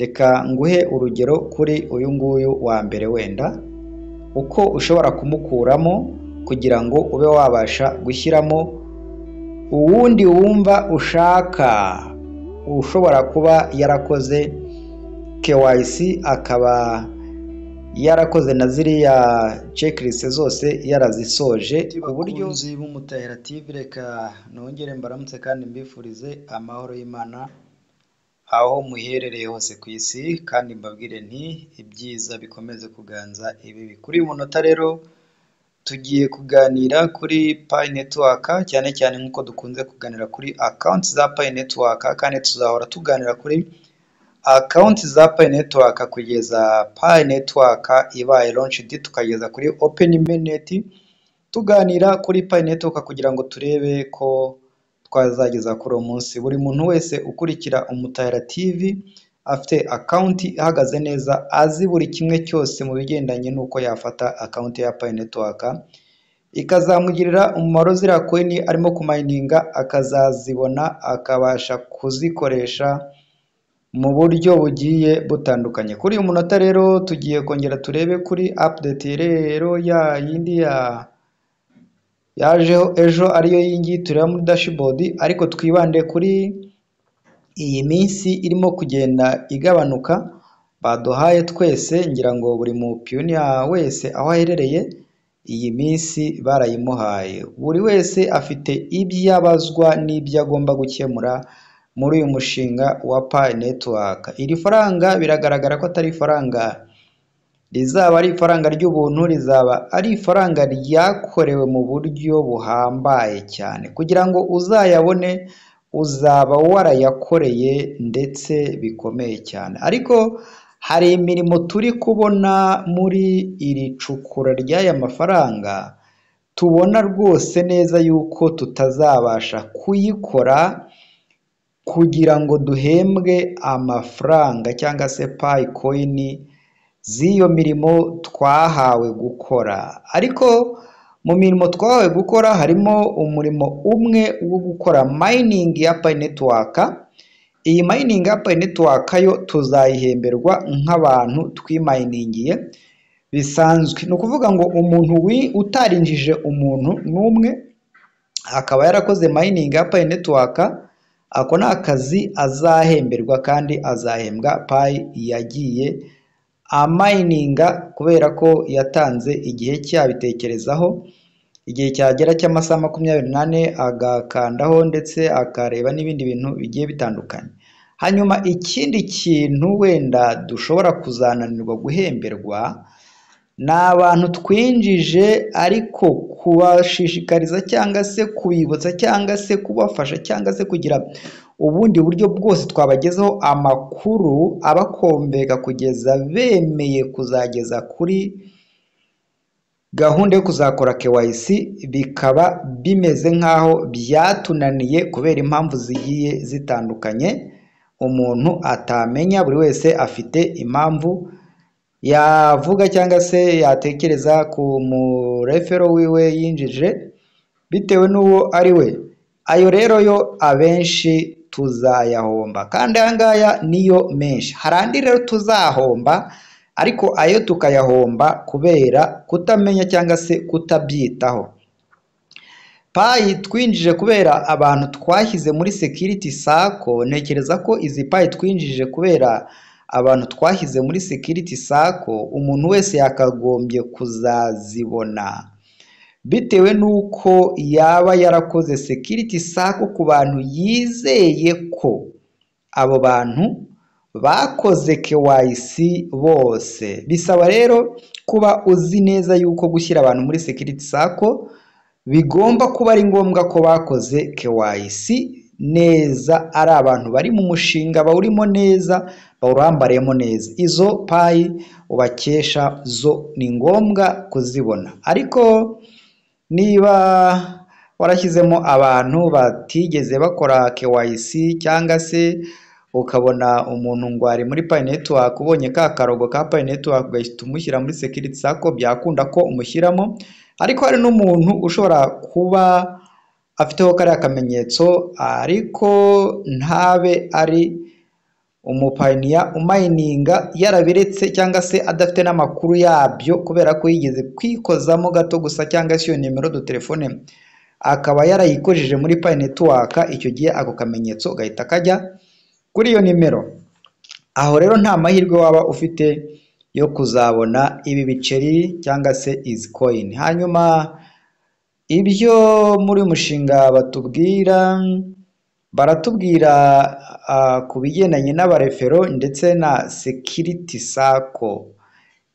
Reka nguhe urugero kuri uyu nguyu wa mbere, wenda uko ushobora kumukuramo kugira ngo ube wabasha gushyiramo uwundi wumva ushaka, ushobora kuba yarakoze KYC, akaba yarakoze na ziriya checklist zose yarazisoje. Uburyo b'Umutahira TV, reka nongere mbaramutse kandi mbifurize amahoro y'Imana aho muherereye hose ku isi, kandi mbabwire nti ibyiza bikomeze kuganza ibibi. Kuri uyu munota rero tugiye kuganira kuri Pi Network, cyane cyane nk'uko dukunze kuganira kuri account za Pi Network, kandi tuzahora tuganira kuri account za Pi Network kugeza Pi Network ibaye launched, tukageza kuri open mainnet, tuganira kuri Pi Network kugira ngo turebe ko twazageza kuri uwo munsi buri muntu wese ukurikira Umutahira TV afite account ihagaze neza, azi buri kimwe cyose mu bigendanye n'uko yafata account ya Pi Network ikazamugirira umumaro, ziriya coin arimo kumayininga akazazibona, akabasha kuzikoresha mu buryo bugiye butandukanye. Kuri uyu munota rero tugiye kongera turebe kuri update rero ya yindi ya yajeho ejo, ariyo iyi ngiyi tureba muri dashboard, ariko twibande kuri iyi minsi irimo kugenda igabanuka baduhaye twese. Ngira ngo buri mu pioneer wese aho aherereye iyi minsi barayimuhaye, buri wese afite ibyo abazwa n'ibyo agomba gukemura muri uyu mushinga wa Pi Network. Iri faranga biragaragara ko atari ifaranga rizaba ari ifaranga ry'ubuntu, rizaba ari ifaranga ryakorewe mu buryo buhambaye cyane. Kugira ngo uzayabone uzaba warayakoreye ndetse bikomeye cyane. Ariko hari imirimo turi kubona muri iri cukura ry'aya mafaranga, tubona rwose neza yuko tutazabasha kuyikora kugira ngo duhembwe amafaranga cyangwa se Pi coin z'iyo mirimo twahawe gukora. Ariko mu mirimo twahawe gukora harimo umurimo umwe wo gukora mining ya Pi Network. Iyi mining ya Pi Network yo tuzayihemberwa nk'abantu twimayiningiye bisanzwe. Ni ukuvuga ngo umuntu utarinjije umuntu n'umwe akaba yarakoze mining ya Pi Network, ako ni akazi azahemberwa, kandi azahembwa Pi yagiye amayininga kubera ko yatanze igihe cyabitekerezaho, igihe cyagera cy'amasaha 24 agakandaho ndetse akareba n'ibindi bintu bigiye bitandukanye. Hanyuma ikindi kintu wenda dushobora kuzananirwa guhemberwa ni abantu twinjije, ariko kubashishikariza cyangwa se kubibutsa cyangwa se kubafasha cyangwa se kugira ubundi buryo bwose twabagezaho amakuru abakombeka kugeza bemeye kuzageza kuri gahunda yo kuzakora KYC, bikaba bimeze nk'aho byatunaniye kubera impamvu zigiye zitandukanye umuntu atamenya. Buri wese afite impamvu yavuga cyangwa se yatekereza ku murefero wiwe yinjije bitewe n'uwo ari we. Ayo rero yo abenshi tuzayahomba, kandi aya ngaya niyo menshi. Hari andi rero tuzahomba, ariko ayo tukayahomba kubera kutamenya cyangwa se kutabyitaho. Pi twinjije kubera abantu twashyize muri security circle, ntekereza ko izi Pi twinjije kubera abantu twashyize muri security circle, umuntu wese yakagombye kuzazibona bitewe n'uko yaba yarakoze security circle ku bantu yizeye ko abo bantu bakoze KYC bose. Bisaba rero kuba uzi neza yuko gushyira abantu muri security circle bigomba kuba ari ngombwa ko bakoze KYC neza, ari abantu bari mu mushinga bawurimo neza, bawurambariyemo neza. Izo Pi ubakesha zo ni ngombwa kuzibona. Ariko niba warashyizemo abantu batigeze bakora KYC, cyangwa se ukabona umuntu ngo ari muri Pi Network, ubonye ka karogo ka Pi Network ugahita umushyira muri security circle, byakunda ko umushyiramo. Ariko hari n'umuntu ushobora kuba afiteho kariya kamenyetso ariko ntabe ari Umupioneer umayininga yarabiretse cyangwa se adafite n'amakuru yabyo, kubera ko yigeze kwikozamo gato gusa, cyangwa se iyo nimero de telefone akaba yarayikojeje muri Pi Network, icyo gihe ako kamenyetso gahita kajya kuri iyo nimero. Aho rero nta mahirwe waba ufite yo kuzabona ibi biceri cyangwa se izi coin. Hanyuma ibyo muri uyu mushinga batubwira, baratubwira ku bigendanye n'abareferral ndetse na security circle.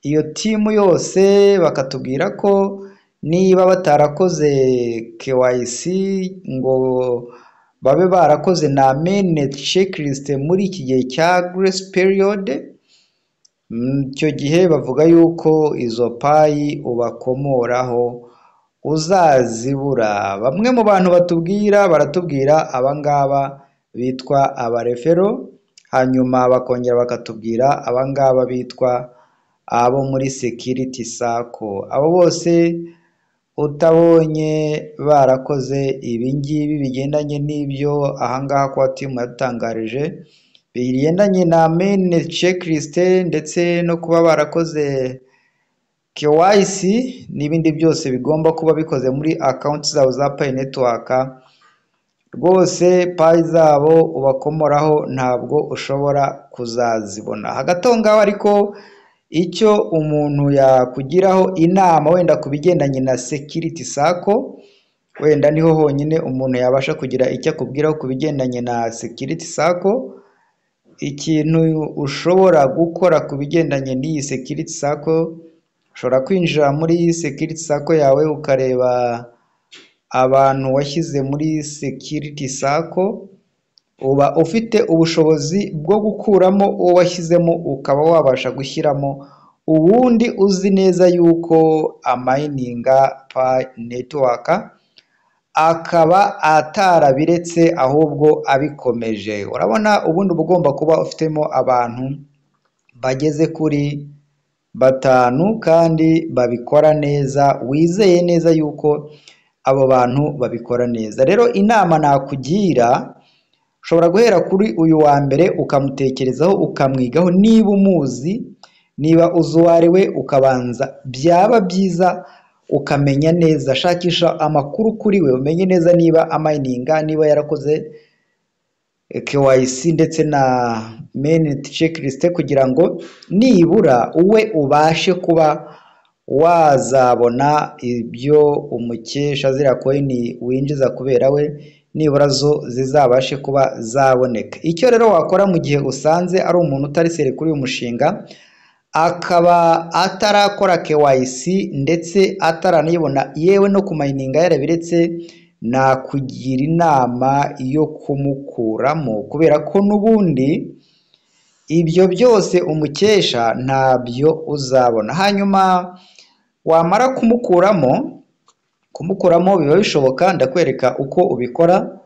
Iyo team yose bakatubwira ko niba batarakoze KYC ngo babe barakoze na mainnet checklist muri iki gihe cya grace period, icyo gihe bavuga yuko izo Pi ubakomoraho uzazibura. Bamwe mu bantu batubwira, baratubwira abangaba bitwa abareferral, hanyuma bakongera bakatubwira abangaba bitwa abo muri security circle. Abo bose utabonye barakoze ibi ngibi bigendanye n'ibyo ahangaha kwa team yadutangarije, bigendanye na mainnet checklist ndetse no kuba barakoze KYC n'ibindi byose bigomba kuba bikoze muri account zabo za Pi Network, rwose Pi zabo ubakomoraho ntabwo ushobora kuzazibona. Hagati aho ngaho ariko, icyo umuntu yakugiraho inama wenda ku bigendanye na security circle, wenda niho honyine umuntu yabasha kugira icyo akubwiraho ku bigendanye na security circle. Ikintu ushobora gukora ku bigendanye n'iyi security circle, ushobora kwinjira muri security circle yawe ukareba abantu washyize muri security circle. Uba ufite ubushobozi bwo gukuramo uwo washyizemo, ukaba wabasha gushyiramo uwundi uzi neza yuko amayininga Pi Network, akaba atarabiretse ahubwo abikomeje. Urabona, ubundi uba ugomba kuba ufitemo abantu bageze kuri batanu kandi babikora neza, wizeye neza yuko abo bantu babikora neza. Rero inama nakugira, ushobora guhera kuri uyu wa mbere ukamutekerezaho, ukamwigaho niba umuzi, niba uzi uwo ari we, ukabanza byaba byiza ukamenya neza, shakisha amakuru kuri we, umenye neza niba amayininga, niba yarakoze KYC ndetse na mainnet checklist, kugira ngo nibura uwe ubashe kuba wazabona ibyo umukesha, ziriya coin winjiza kubera we, nibura zo zizabashe kuba zaboneka. Icyo rero wakora mu gihe usanze ari umuntu utari sérieux kuri uyu mushinga, akaba atarakora KYC ndetse ataranayibona, yewe no kumayininga yarabiretse, nakugira inama yo kumukuramo, kubera ko n'ubundi ibyo byose umukesha ntabyo uzabona. Hanyuma wamara kumukuramo, kumukuramo biba bishoboka, ndakwereka uko ubikora.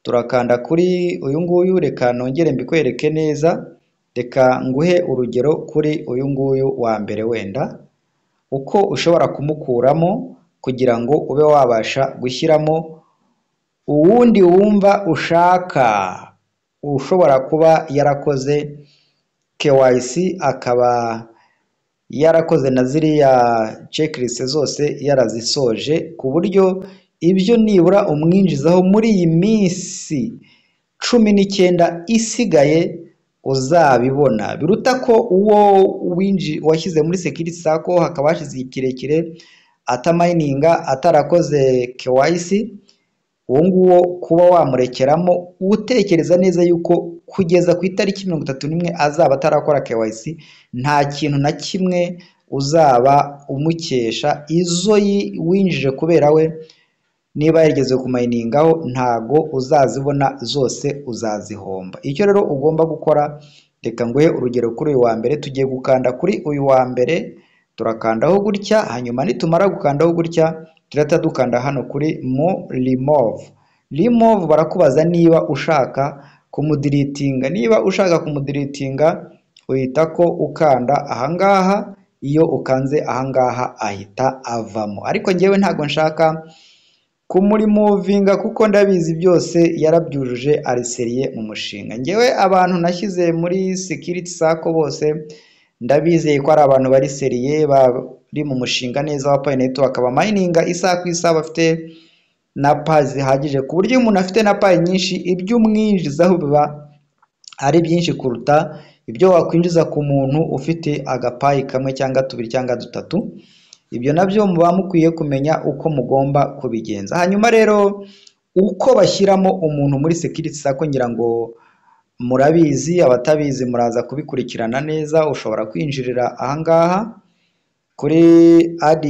Turakanda kuri uyu nguyu, reka nongere mbikwereke neza. Reka nguhe urugero kuri uyu nguyu wa mbere, wenda uko ushobora kumukuramo kugira ngo ube wabasha gushyiramo uwundi wumva ushaka, ushobora kuba yarakoze KYC, akaba yarakoze na ziriya checklist zose yarazisoje, ku buryo ibyo nibura umwinjizaho muri iyi minsi 19 isigaye uzabibona, biruta ko uwo washyize muri security circle hakaba hashize igihe kirekire atamayininga, atarakoze KYC, uwo nguwo kuba wamurekeramo utekereza neza yuko kugeza ku itariki 31 azaba atarakora KYC, nta kintu na kimwe uzaba umukesha. Izo winjije kubera we, niba yarigeze kumayiningaho, ntago uzazibona zose, uzazihomba. Icyo rero ugomba gukora, reka nguhe urugero kuri uyu wa mbere. Tugiye gukanda kuri uyu wa mbere, turakandaho gutya. Hanyuma nitumara gukandaho gutya, turahita dukanda hano kuri mo remove. Remove, barakubaza niba ushaka kumudiritinga. Niba ushaka kumudiritinga, uhita ko ukanda ahangaha. Iyo ukanze ahangaha ahita avamo, ariko ngewe ntabwo nshaka Kumuremovinga kuko ndabizi byose yarabyujuje, ari sérieux mu mushinga. Ngewe abantu nashyize muri security circle bose ndabizeye ko ari abantu bari sérieux, bari mu mushinga neza wa Pi Network, bamininga isaha ku isaha, bafite na Pi zihagije, ku buryo iyo umuntu afite na Pi nyinshi, ibyo umwinjizaho biba ari byinshi kuruta ibyo wakwinjiza ku muntu ufite agaPi kamwe cyangwa tubiri cyangwa dutatu. Ibyo nabyo muba mukwiye kumenya uko mugomba kubigenza. Hanyuma rero, uko bashyiramo umuntu muri security circle, ngira ngo murabizi, abatabizi muraza kubikurikirana neza. Ushobora kwinjirira ahangaha kuri add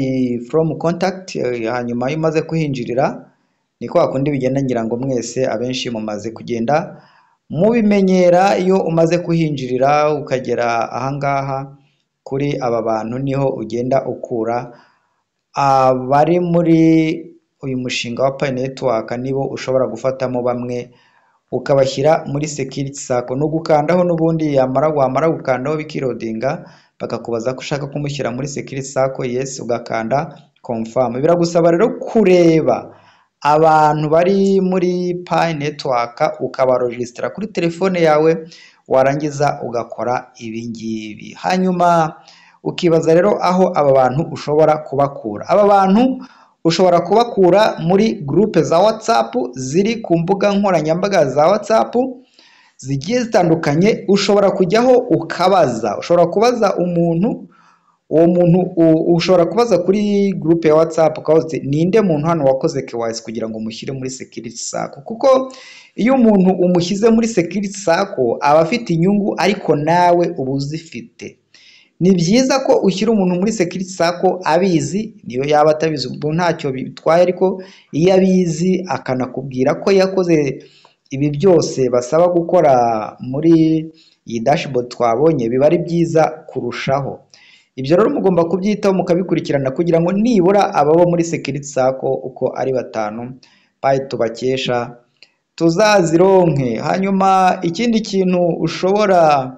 from contact. Hanyuma iyo umaze kuhinjirira, ni kwa kundi bigenda, ngira ngo mwese abenshi mumaze kugenda mubimenyera. Iyo umaze kuhinjirira ukagera ahangaha kuri aba bantu, niho ugenda ukura abari muri uyu mushinga wa Pi Network, nibo ushobora gufatamo bamwe ukabashyira muri security circle. Ni ugukandaho n'ubundi, yamara wamara gukandaho bikiloadinga, bakakubaza ko ushaka kumushyira muri security circle, yes, ugakanda confirm. Biragusaba rero kureba abantu bari muri Pi Network, ukabaregisitara kuri telefone yawe, warangiza ugakora ibi ngibi. Hanyuma ukibaza rero aho aba bantu ushobora kubakura. Aba bantu ushobora kubakura muri groupe za WhatsApp ziri ku mbuga nkoranyambaga za WhatsApp zigiye zitandukanye. Ushobora kujyaho ukabaza, ushobora kubaza umuntu, uwo muntu ushobora kubaza kuri groupe ya WhatsApp, ukabaza uti: "Ninde muntu hano wakoze KYC kugira ngo mushyire muri security circle?" Kuko iyo umuntu umushyize muri security circle aba afite inyungu, ariko nawe uba uzifite. Ni byiza ko ushyira umuntu muri security circle abizi. Niyo yaba atabizi ubwo ntacyo bitwaye, ariko iyo abizi akanakubwira ko yakoze ibi byose basaba gukora muri iyi dashboard twabonye, biba ari byiza kurushaho. Ibyo rero mugomba kubyitaho, mukabikurikirana, kugira ngo nibura ababo muri security circle uko ari batanu, Pi tubakesha tuzazironke. Hanyuma ikindi kintu ushobora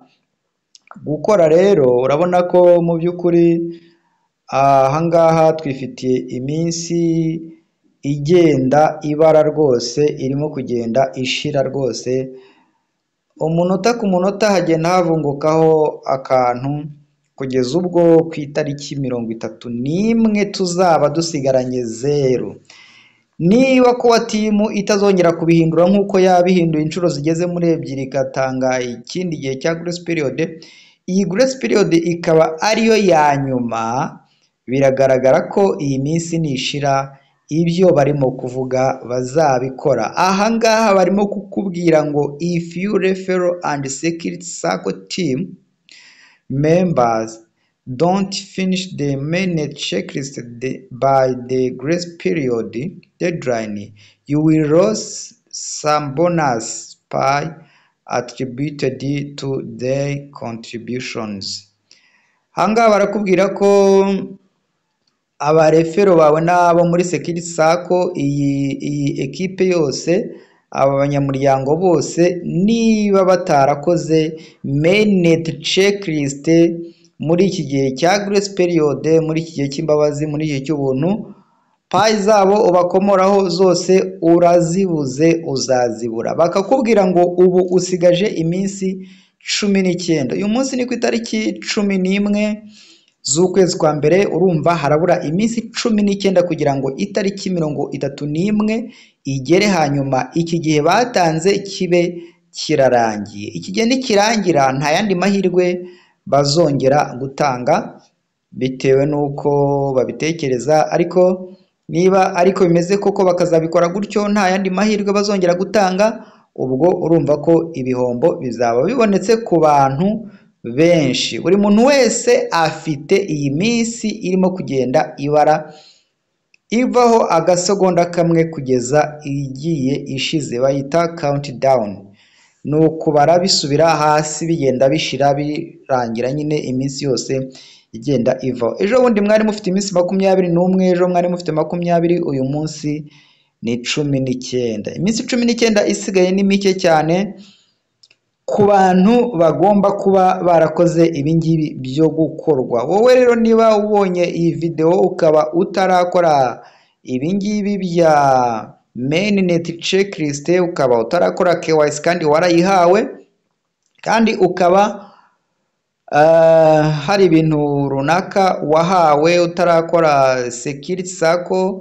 gukora rero, urabona ko mu by'ukuri ahangaha twifitiye iminsi igenda ibara rwose, irimo kugenda ishira rwose, umunota ku munota hagenda havungukaho akantu, kugeza ubwo ku itariki 31 tuzaba dusigaranye zeru. Niba kuba team itazongera kubihindura nk'uko yabihinduye inshuro zigeze muri ebyiri, igatanga ikindi gihe cya grace period, iyi grace period ikaba ariyo ya nyuma, biragaragara ko iyi minsi nishira ibyo barimo kuvuga bazabikora. Ahangaha barimo kukubwira ngo: "If you refer and security circle team members don't finish the mainnet checklist by the grace period deadline, you will lose some bonus Pi attributed to their contributions." Ahangaha barakubwira ko abareferral bawe n'abo muri security circle, iyi ekipe yose, aba banyamuryango bose, niba batarakoze mainnet checklist muri iki gihe cya grace period, muri iki gihe cy'imbabazi, muri iki gihe cy'ubuntu, Pi zabo ubakomoraho zose urazibuze, uzazibura. Bakakubwira ngo ubu usigaje iminsi 19. Uyu munsi ni ku itariki 11 z'ukwezi kwa mbere. Urumva harabura iminsi 19 kugira ngo itariki 31 igere, hanyuma iki gihe batanze kibe kirarangiye. Iki gihe nikirangira nta yandi mahirwe bazongera gutanga, bitewe n'uko babitekereza. Ariko niba ariko bimeze koko, bakazabikora gutyo, nta yandi mahirwe bazongera gutanga, ubwo urumva ko ibihombo bizaba bibonetse ku bantu benshi. Buri muntu wese afite iyi minsi irimo kugenda ibara, ivaho agasegonda kamwe kugeza igiye ishize, bayita countdown. Ni ukubara bisubira hasi, bigenda bishira, birangira nyine, iminsi yose igenda ivaho. Ejo bundi mwari mufite iminsi 21, ejo mwari mufite 20, uyu munsi ni 19. Iminsi 19 isigaye ni mike cyane ku bantu bagomba kuba barakoze ibingibi byo gukorwa. Wowe rero niba ubonye iyi videwo ukaba utarakora ibi ngibi bya mainnet checklist, ukaba utarakora KYC kandi warayihawe, kandi ukaba hari ibintu runaka wahawe utarakora security circle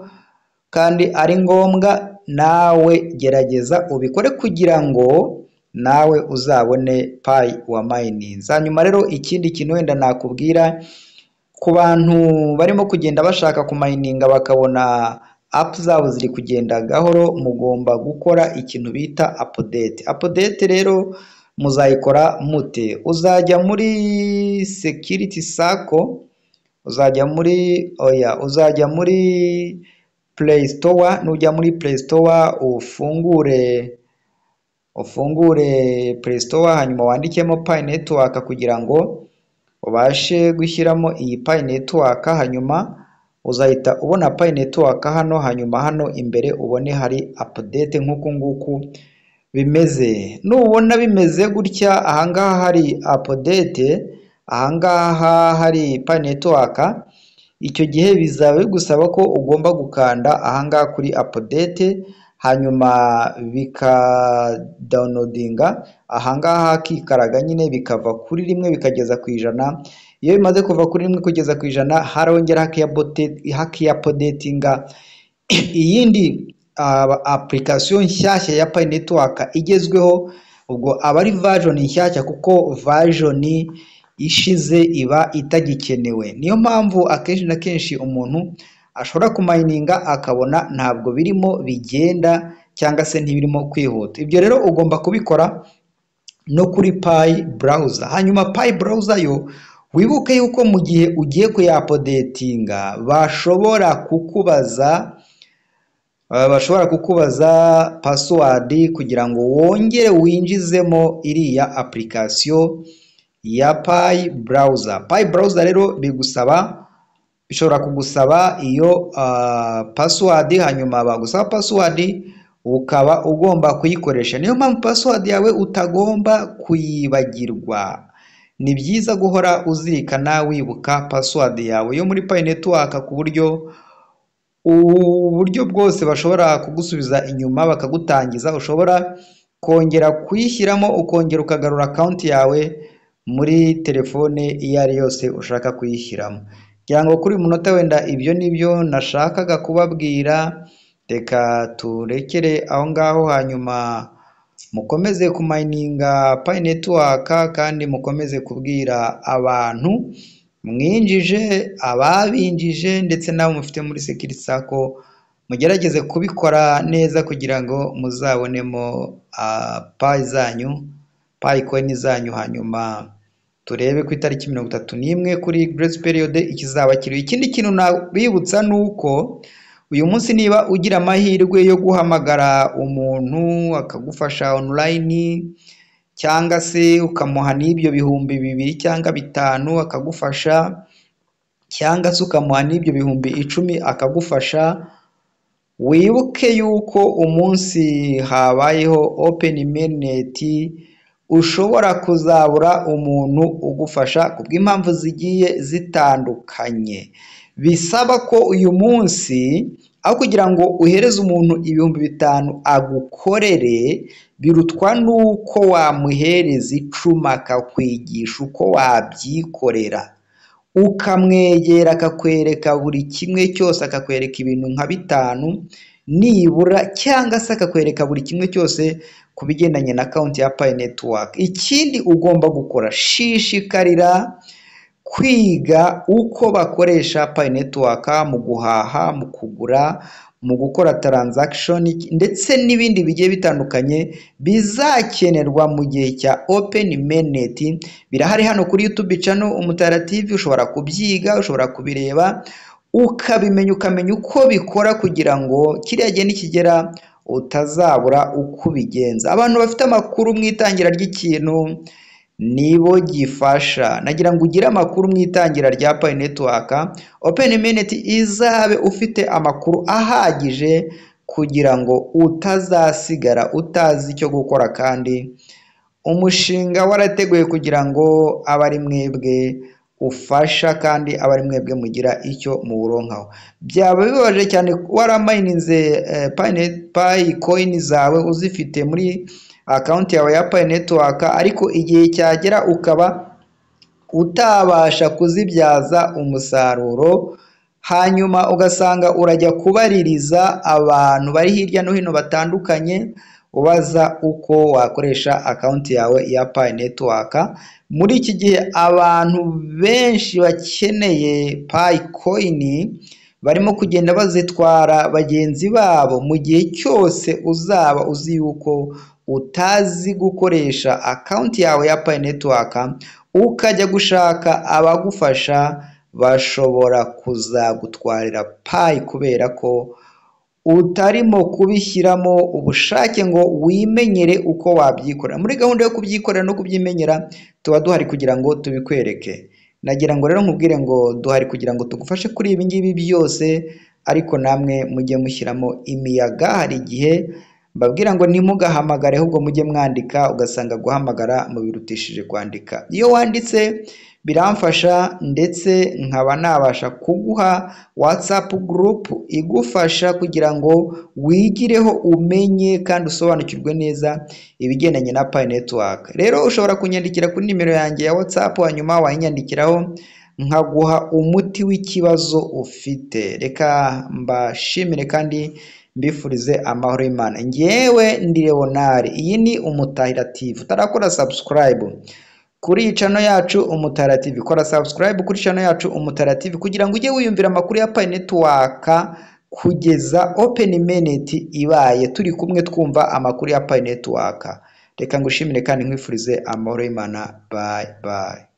kandi ari ngombwa, nawe gerageza ubikore kugira ngo nawe uzabone Pi wa mayininze. Hanyuma rero ikindi kintu wenda nakubwira ku bantu barimo kugenda bashaka kumayininga bakabona app zabo ziri kugenda gahoro, mugomba gukora ikintu bita update. Update rero muzayikora mute? Uzajya muri security circle, uzajya muri oya, uzajya muri Play Store. Nujya muri Play Store ufungure Play Store, hanyuma wandikemo Pi Network kugira ngo ubashe gushyiramo iyi Pi Network. Hanyuma uzahita ubona Pi Network hano, hanyuma hano imbere ubone hari update nk'uku nguku bimeze. Nubona bimeze gutya, ahangaha hari update, ahangaha hari Pi Network, icyo gihe bizaba bigusaba ko ugomba gukanda ahangaha kuri update, hanyuma bikadownloadinga ahangaha hakikaraga nyine, bikava kuri 1 bikageza ku 100. Iyo bimaze kuva kuri 1 kugeza ku 100, harongera hakiyapodetinga iyindi application nshyashya ya Pi Network igezweho. Ubwo aba ari version nshyashya kuko version ishize iba itagikenewe. Niyo mpamvu akenshi na kenshi umuntu ashobora kumayininga akabona ntabwo birimo bigenda cyangwa se ntibirimo kwihuta. Ibyo rero ugomba kubikora no kuri Pi Browser. Hanyuma Pi Browser yo wibuke yuko mu gihe ugiye kuyapodetinga bashobora kukubaza password kugira ngo wongere winjizemo iriya application ya Pi Browser. Pi Browser rero bishobora kugusaba iyo password, hanyuma bagusaba password ukaba ugomba kuyikoresha. Niyo mpamvu password yawe utagomba kuyibagirwa. Ni byiza guhora uzirikana wibuka password yawe yo muri Pi Network, ku buryo uburyo bwose bashobora kugusubiza inyuma bakagutangiza, ushobora kongera kuyishyiramo ukongera ukagarura account yawe muri telefone iyo ari yose ushaka kuyishyiramo. Ngira ngo kuri uyu munota wenda ibyo nibyo nashakaga kubabwira, reka turekere aho ngaho, hanyuma mukomeze kumayininga Pi Network kandi mukomeze kubwira abantu mwinjije, ababinjije ndetse n'abo mufite muri security circle, mugerageze kubikora neza kugira ngo muzabonemo Pi zanyu, Pi coin zanyu. Hanyuma turebe ku itariki 31 kuri grace period ikizaba kiriho. Ikindi kintu nabibutsa ni uko uyu munsi niba ugira amahirwe yo guhamagara umuntu akagufasha online, cyangwa se ukamuha n'ibyo 2000 cyangwa 5000 akagufasha, cyangwa se ukamuha n'ibyo 10,000 akagufasha, wibuke yuko umunsi habayeho open mainnet ushobora kuzabura umuntu ugufasha kubw'impamvu zigiye zitandukanye. Bisaba ko uyu munsi aho kugira ngo uhereze umuntu 5000 agukorere, birutwa nuko wamuhereza 10 akakwigisha uko wabyikorera, ukamwegera akakwereka buri kimwe cyose, akakwereka ibintu nka 5 nibura, cyangwa se akakwereka buri kimwe cyose ku bigendanye na account ya Pi Network. Ikindi ugomba gukora, shishikarira kwiga uko bakoresha Pi Network mu guhaha, mu kugura, mu gukora transaction ndetse n'ibindi bigiye bitandukanye bizakenerwa mu gihe cya open mainnet. Birahari hano kuri YouTube channel Umutara TV, ushobora kubyiga, ushobora kubireba ukabimenya, ukamenya uko bikora kugira ngo kiriya gihe nikigera utazabura uko ubigenza. Abantu bafite amakuru mu itangira ry'ikintu nibo gifasha. Nagira ngo ugire amakuru mu itangira rya Pi Network, open mainnet izabe ufite amakuru ahagije kugira ngo utazasigara utazi icyo gukora, kandi umushinga warateguye kugira ngo abe ari mwebwe ufasha kandi aba ari mwebwe mugira icyo muwuronkaho. Byaba bibabaje cyane waramayininze Pi coin zawe uzifite muri account yawe ya Pi Network, ariko igihe cyagera ukaba utabasha kuzibyaza umusaruro, hanyuma ugasanga urajya kubaririza abantu bari hirya no hino batandukanye ubaza uko wakoresha account yawe ya Pi Network. Muri iki gihe abantu benshi bakeneye Pi coin barimo kugenda bazitwara bagenzi babo. Mu gihe cyose uzaba uzi yuko utazi gukoresha account yawe ya Pi Network ukajya gushaka abagufasha, bashobora kuzagutwarira Pi kubera ko utarimo kubishyiramo ubushake ngo wimenyere uko wabyikorera. Muri gahunda yo kubyikorera no kubyimenyera tuba duhari kugira ngo tubikwereke. Nagira ngo rero nkubwire ngo duhari kugira ngo tugufashe kuri ibi ngibi byose, ariko namwe mujye mushyiramo imiyaga. Hari igihe mbabwira ngo ntimugahamagare, ahubwo mujye mwandika, ugasanga guhamagara mubirutishije kwandika. Iyo wanditse biramfasha, ndetse nkaba nabasha kuguha WhatsApp group igufasha kugira ngo wigireho umenye kandi usobanukirwe neza ibigendanye na Pi Network. Rero ushobora kunyandikira kuri nimero yanjye ya WhatsApp, hanyuma wayinyandikiraho nkaguha umuti w'ikibazo ufite. Reka mbashimire kandi mbifurize amahoro y'Imana. Njyewe ndi Leonard, iyi ni Umutahira TV. Utarakora subscribe kuri channel yacu Umutahira TV, kora subscribe kuri channel yacu Umutahira TV kugira ngo ujye wiyumvira amakuru ya Pi Network kugeza open mainnet ibaye, turi kumwe twumva amakuru ya Pi Network. Reka ngushimire kandi nkwifurize amahoro y'Imana. Bye bye.